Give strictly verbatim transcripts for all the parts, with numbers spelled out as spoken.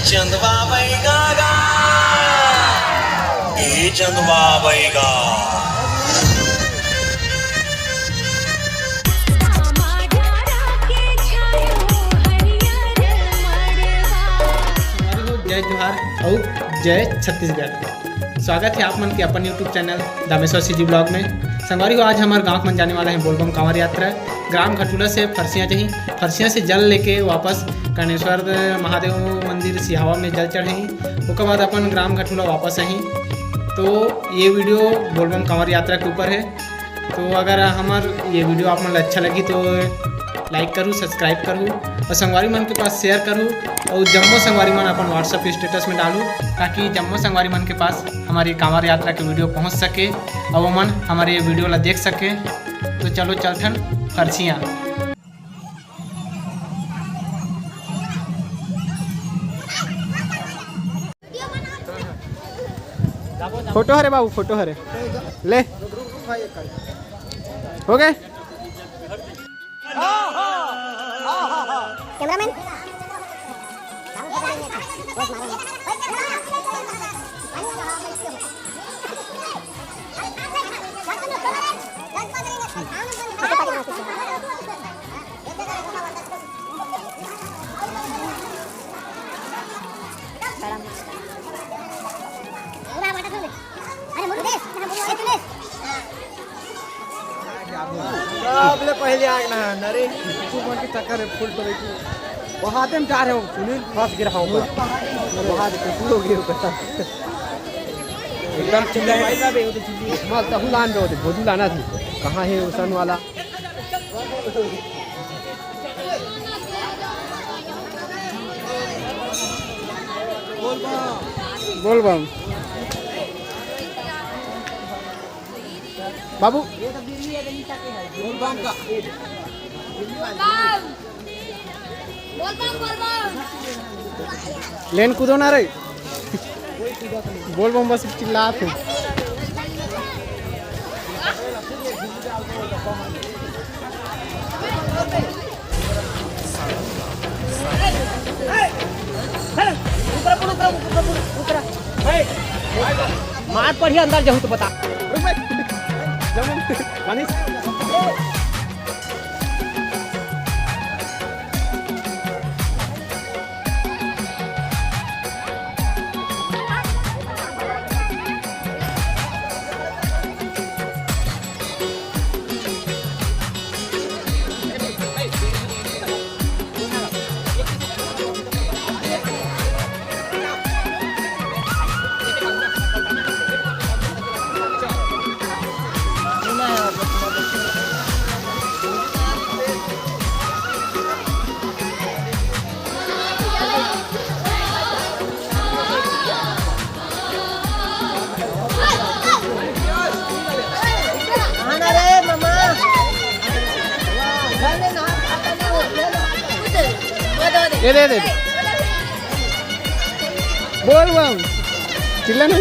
चंदवा बैगा गा, ए चंदवा बैगा। संगवारी हो, जय जोहार अउ जय छत्तीसगढ़। स्वागत है आप मन के अपन YouTube channel Dameshwar CG blog में। संगवारी हो, आज हमार गांव के मन जाने वाला है बोलबम कांवर यात्रा। ग्राम घटुला से फरसिया जही, फरसिया से जल लेके वापस कनेश्वर महादेव मंदिर सिहावा में जल चढ़ही, ओकर बाद अपन ग्राम घटुला वापस आही। तो ये वीडियो बोलबम कांवर यात्रा के ऊपर है। तो अगर हमार ये वीडियो आप मन ला अच्छा लगी तो लाइक करू, सब्सक्राइब करू अउ संगवारी मन के पास शेयर करू अउ जम्मो संगवारी मन अपन WhatsApp स्टेटस में डालू, ताकि जम्मो संगवारी मन के पास हमारी कांवर यात्रा के वीडियो पहुंच सके अउ ओमन हमारे ये वीडियो ला देख सके। तो चलो चलथन फरसिया। फोटो हरे बाबू, फोटो हरे। ले। हो गए? कैमरामैन। अरे मुरुगेश, ए सुरेश। सबले पहले आग ना नरे। तू मन के चक्कर है फुल टोरे की। वहां ते हम जा रहे हो सुनील, फंस गिरा हूं मैं। वहां देखो, तू हो गए हो। एकदम चिल्ला है। मत तहु लान रहे हो, बोझू लाना थी। कहां है ओसन वाला? बोल बम। बाबू। लेन कूदो ना रे। बोल बम बस चिल्लात है। मार पड़िया अंदर जाहू तो बता। रुक बे। जमीन। मनीष। ये दे दे। बोल बम। चिल्ला ना।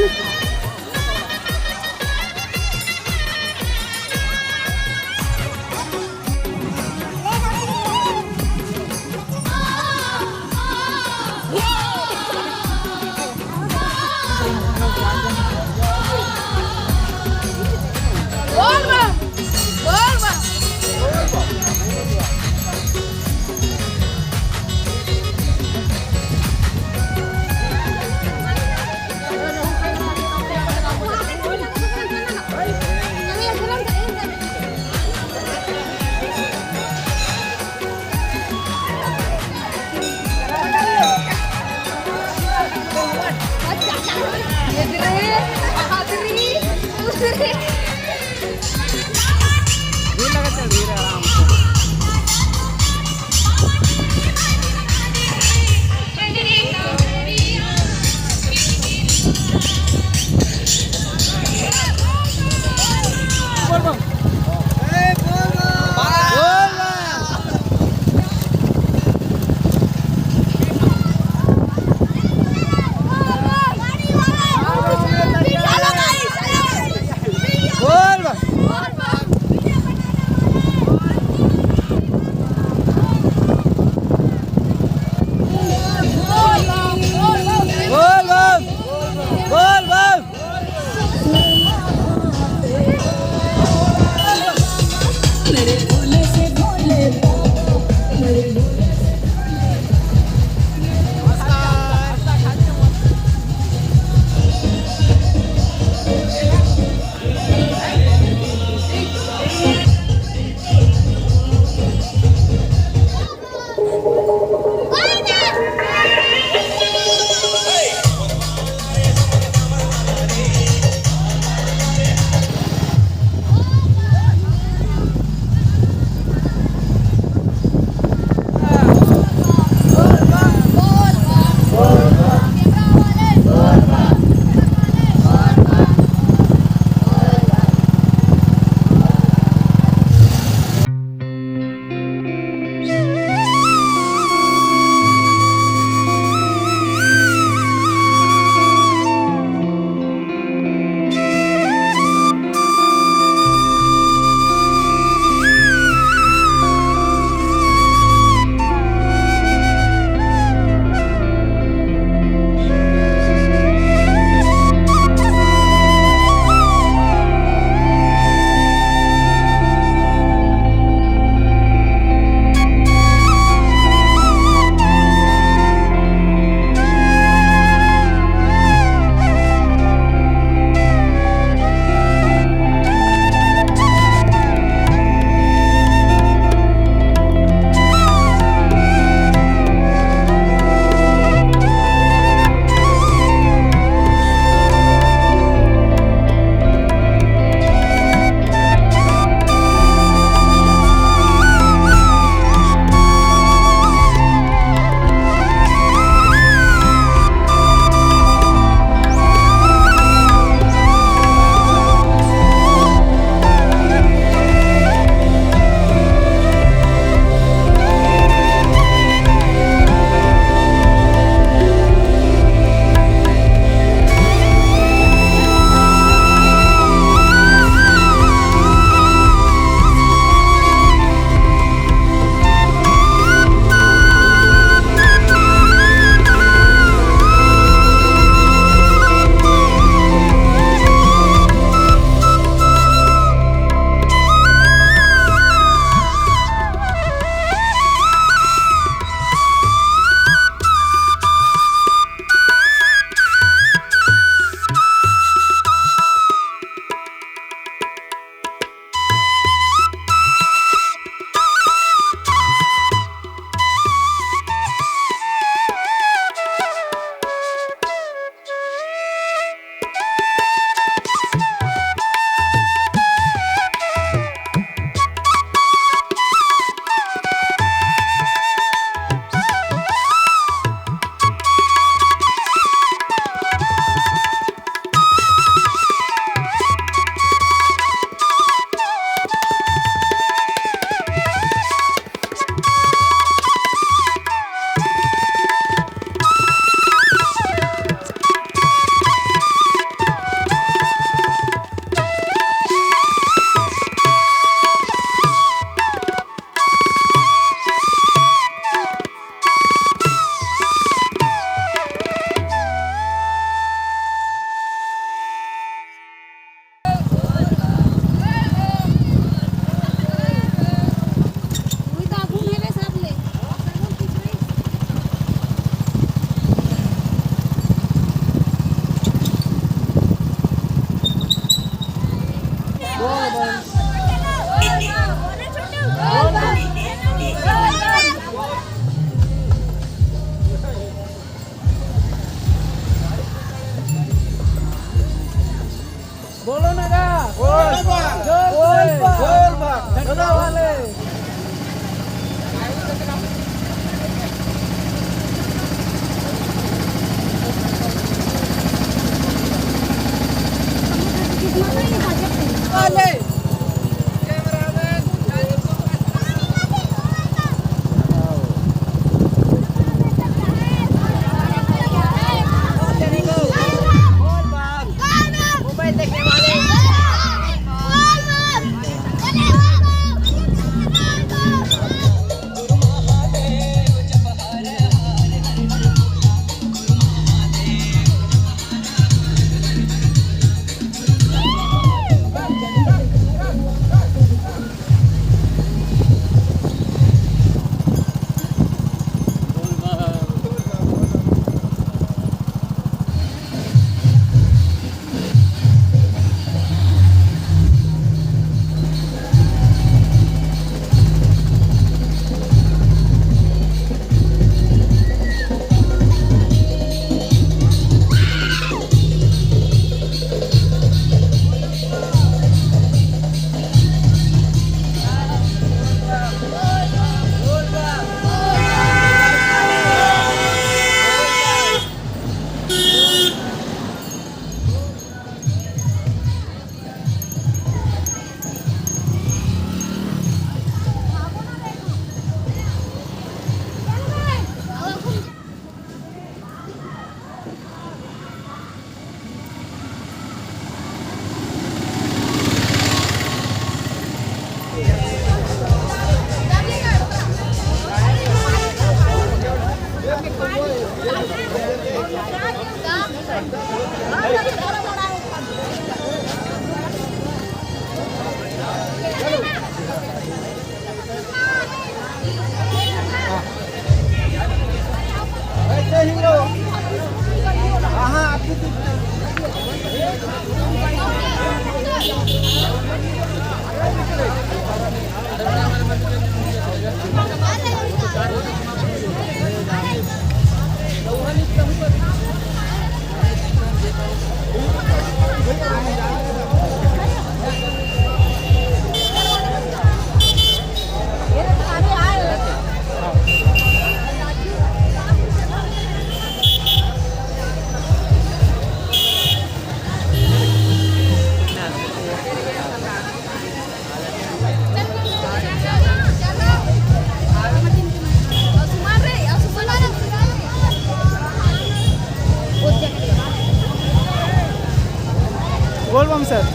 सर,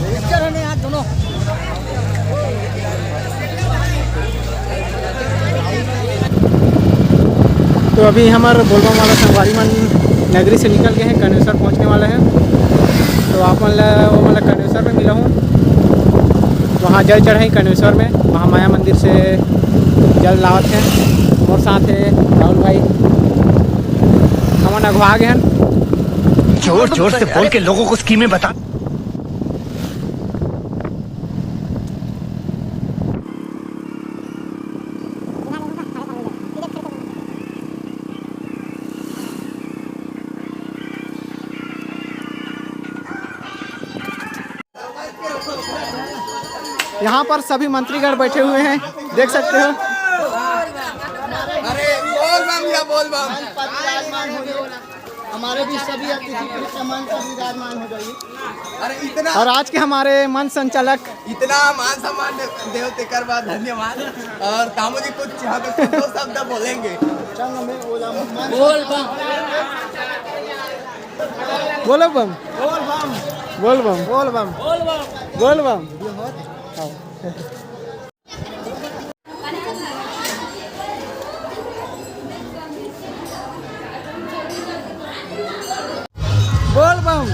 पिक्चर है ना यार दोनों। तो अभी हमर बोलबम वाला संगवारी मन नगरी से निकल गए हैं, कनेसर पहुंचने वाले हैं। तो आप मन ला वो मतलब कनेसर में मिला हूँ, वहाँ जल चढ़ाई कनेसर में, महामाया मंदिर से जल लावत हैं। और साथ है राहुल भाई, हमन अगवा गए हैं। जोर जोर से बोल के लोगों को स्कीमें बता। यहाँ पर सभी मंत्रीगण बैठे हुए हैं, देख सकते हो। अरे बोल बम या बोल बम। हमारे भी सभी अतिथि प्रीतम मंच पर विराजमान हो जाइए। अरे इतना और आज के हमारे मंच संचालक इतना मान सम्मान दे-, देव तेकर बाद धन्यवाद। और तामू जी कुछ यहाँ पे दो शब्द बोलेंगे। चंग में ओला मन बोल बम। बोलो बम। बोल बम। बोल बम। बोल बम। बोल बम। हाँ। बोल बम।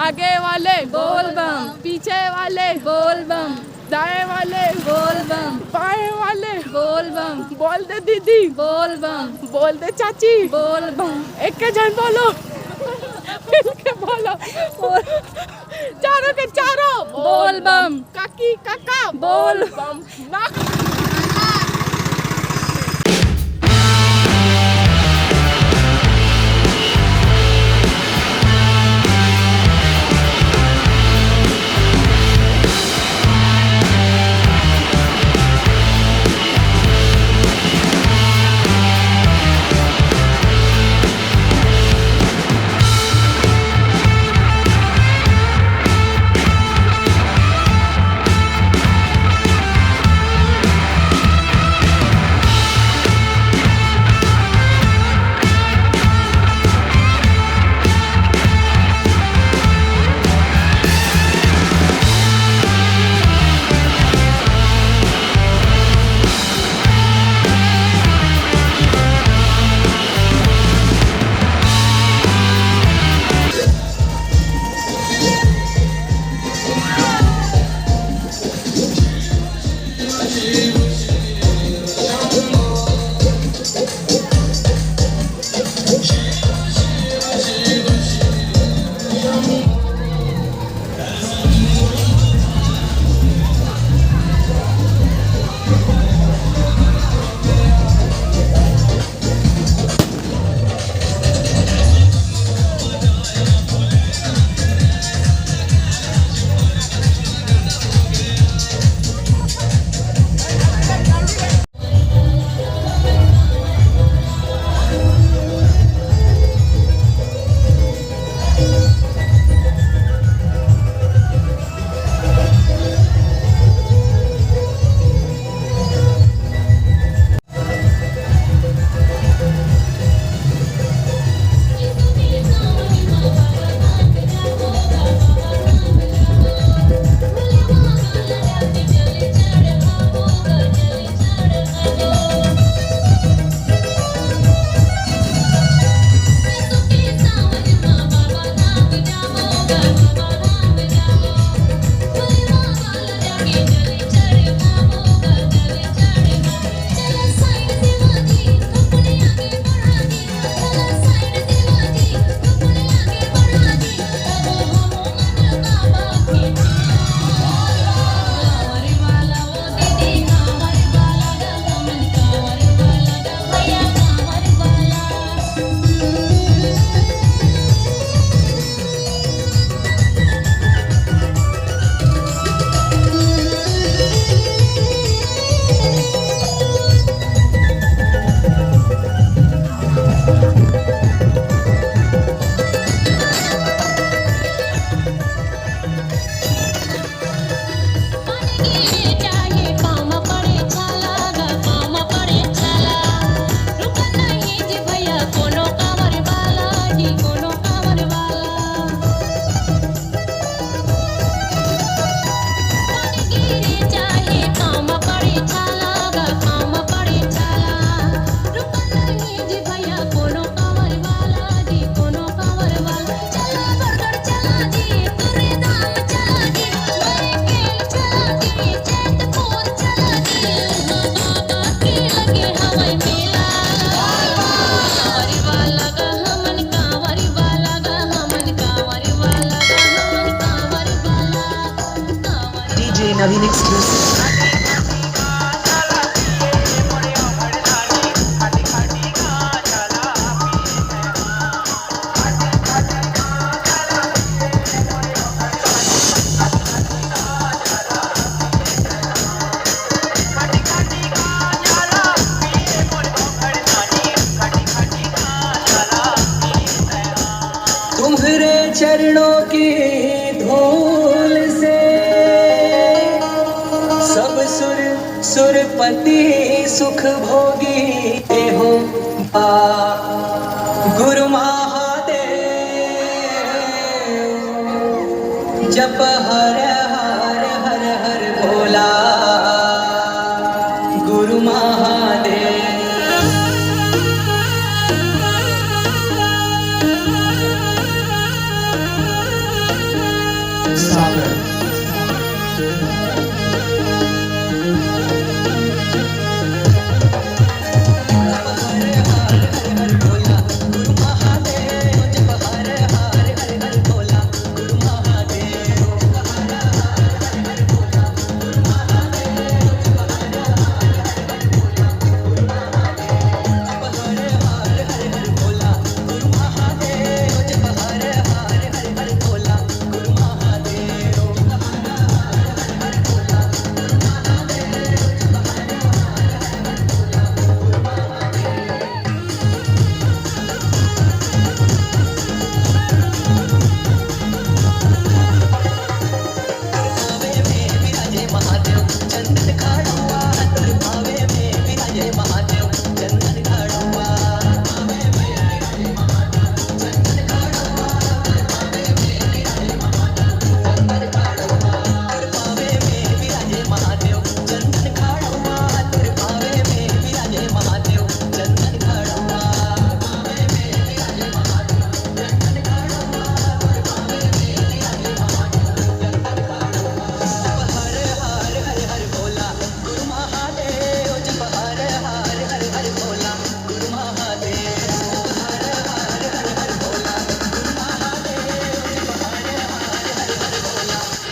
आगे वाले बोल बम, पीछे वाले बोल बम, दाएं वाले बोल बम, बाएं वाले बोल बम, बोल दे दीदी बोल बम, बोल दे चाची बोल बम। एक के झन बोलो, मिल के बोलो। चारों के चारों बोल बम। काकी काका बोल बम। अभी नेक्स्ट। तुम्हरे चरणों की धूल से सब सुर सुरपति सुख भोगी हो। गुरु महादेव जप हर हर हर हर भोला। गुरु महादेव।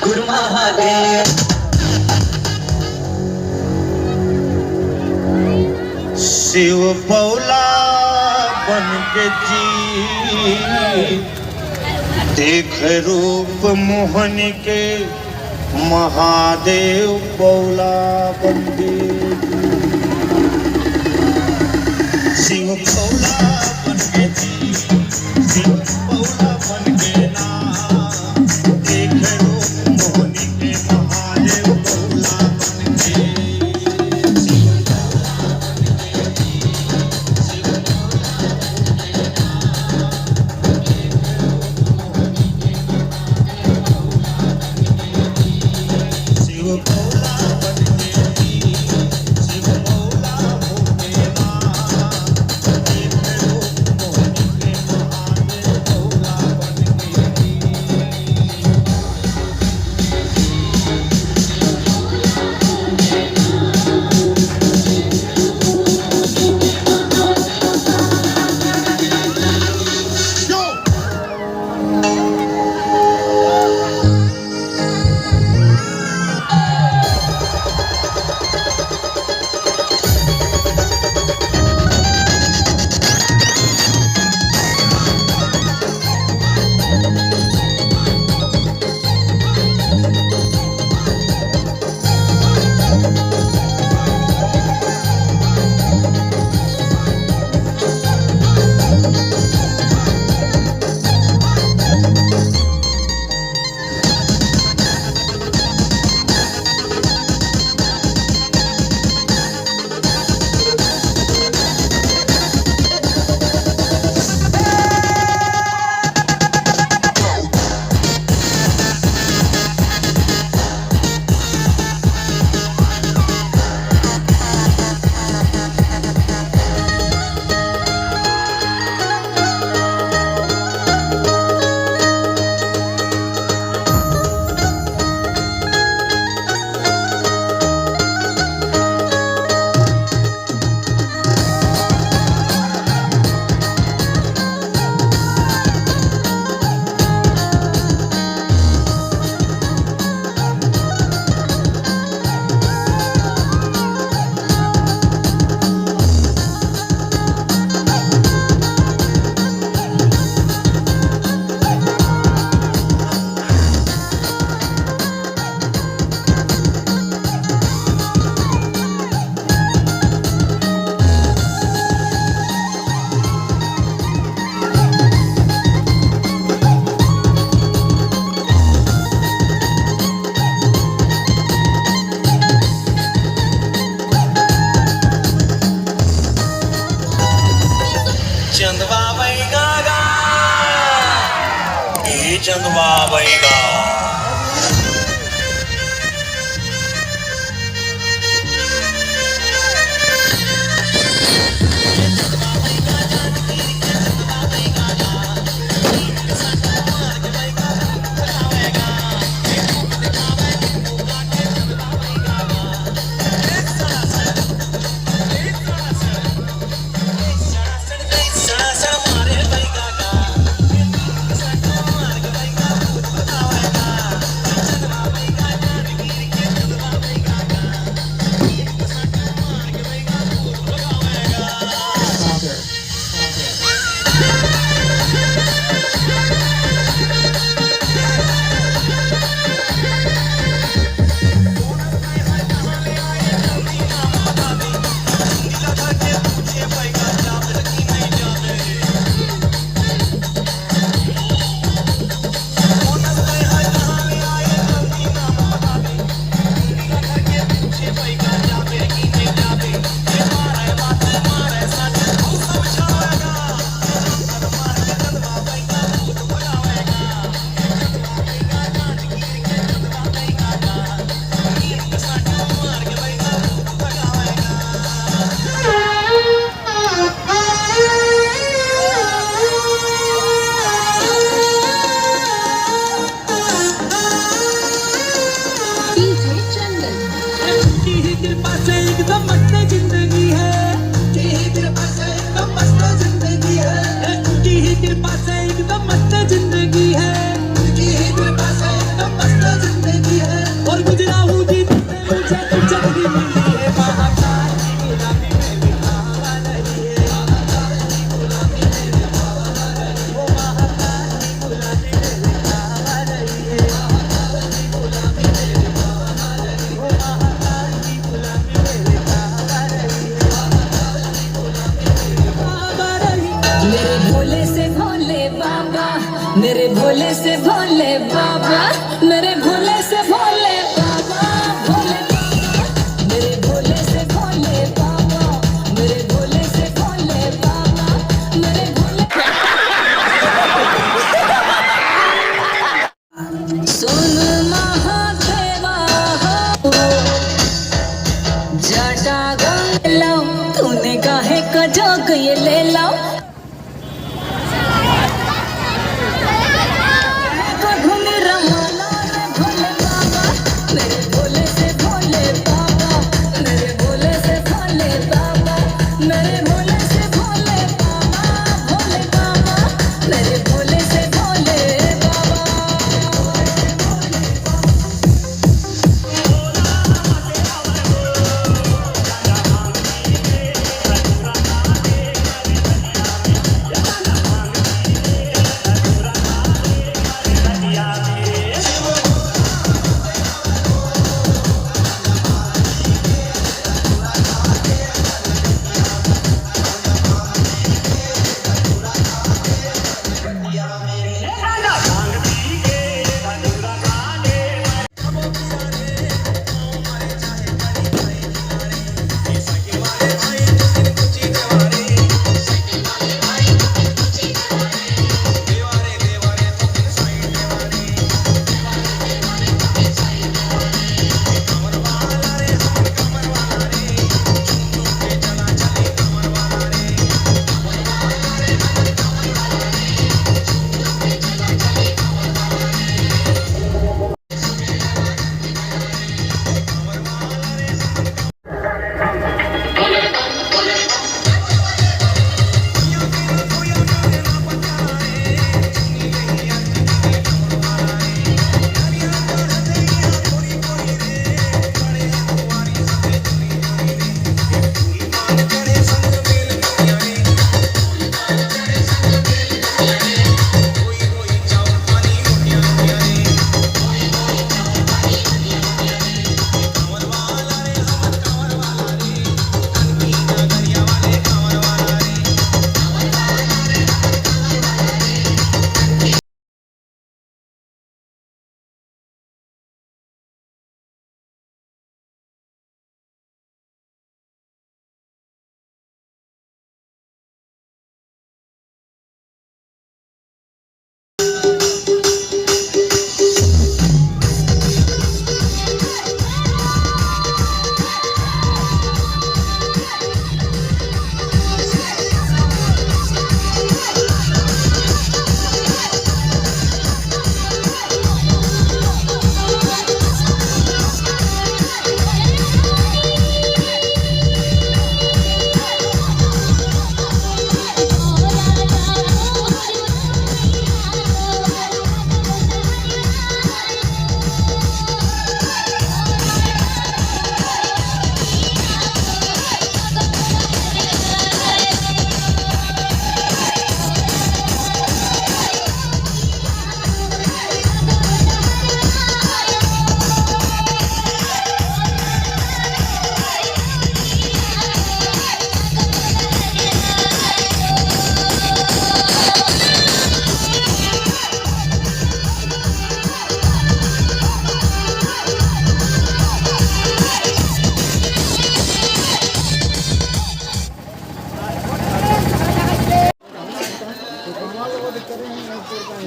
गुरु महादेव। शिव बौला बन के जी, देख रूप मोहन के महादेव बौला बन के जी। शिव बौला बन के जी, शिव बौला बन के ना, देख रूप मोहन के महादेव बौला बन के। चंदवा बैगा। मेरे भोले से भोले बाबा, मेरे भोले से भोले बाबा, मेरे भोले से भोले बाबा, भोले बाबा, मेरे भोले से भोले बाबा, मेरे भोले से भोले बाबा, मेरे भोले। सुन महादेवा हो, जटा गंग लो, तूने काहे का जोग ये ले लो।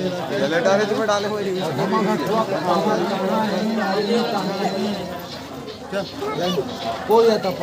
जल डाले तो मैं डाले हुए नहीं। कोई आता